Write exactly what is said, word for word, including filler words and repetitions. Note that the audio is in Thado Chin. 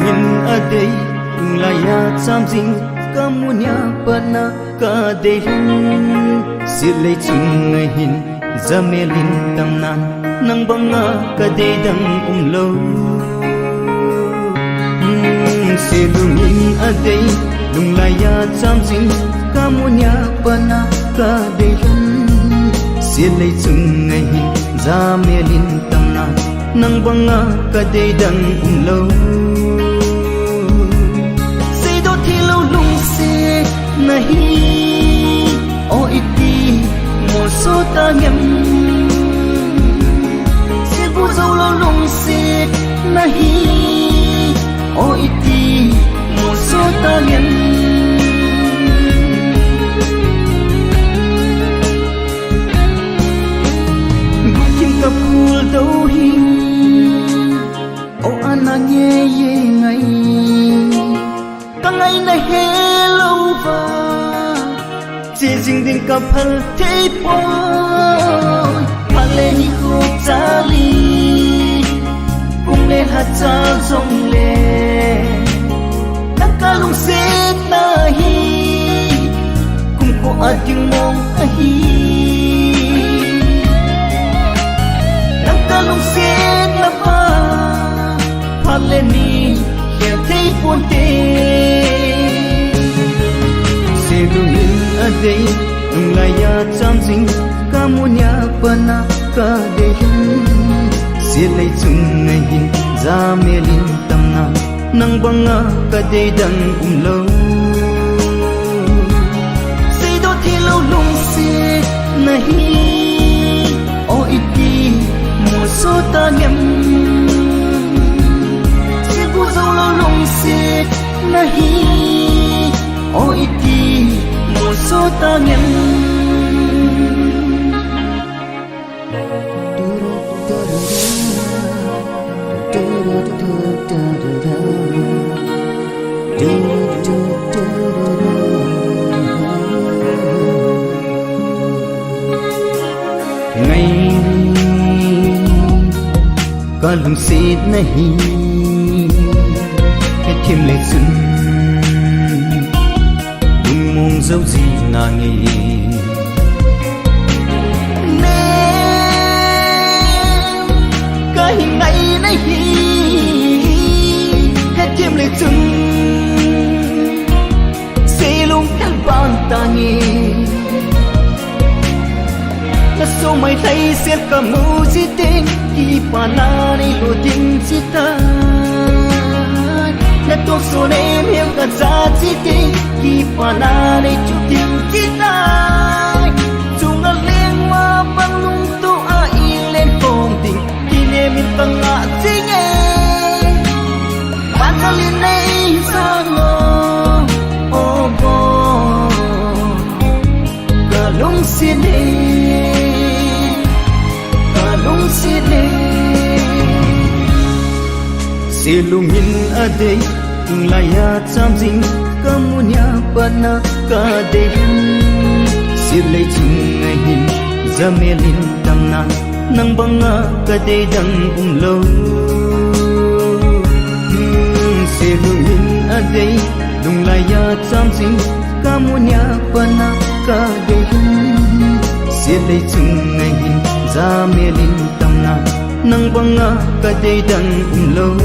Adei, lunglai a cham jing, kamu nia pat na kadei lhon. Sitlei chung ahin, jamel in tam nan, nang banga kadei dang umlou. Hmm, selung in adei, lunglai a cham jing, kamu nia pat na kadei lhon. Sitlei chung ahin, jamel in tam nan, nang banga kadei dang umlou. Seidoh theilou lungset nahi, o iti molso tang em. Seibuh joulou lungset nahi, o iti molso tang em. Gukim kaphul doh hi, o ana nge ye ngai. Kangaina helouva, che jing ding kaphal theipoi. Phat le nikho chal in, kum le lha chal jongle, nang kalungsetna hi, kumkho a ding mong ahi. Nang kalungsetna pa, phat le ni khel thei ponte. Selung in adei, lunglai a cham jing, kamu nia pat na kadei lhon. Sitlei chung ahin, jamel in tam nan, nang banga kadei dang umlou. Seidoh theilou lungset nahi, o iti molso tang em. Seibuh joulou lungset nahi, o iti molso tang em. Ngai, kalungsetna hi, hethem le chun, lungmong jou ji nange. Ne, kahin ngaina hi, hethem le chun, seilung thang bang tange. Nasomai lhaiset kamu jiteng, kipana neilo ding jita. Natoh so nem hem kaja jiteng, kipana neichu ding jita. Chunga leng uva panung toh a ilen khom ding, kinem in kangah jinge. Phat le ni nei jang o, o bo. Kalungset e, kalungset e. Selung in adei, lunglai a cham jing, kamu nia pat na kadei lhon. Sitlei chung ahin, jamel in tam nan, nang banga kadei dang umlou. Hmm, selung in adei, lunglai a cham jing, kamu nia pat na kadei lhon. Sitlei chung ahin, jamel in tam nan, nang banga kadei dang umlou.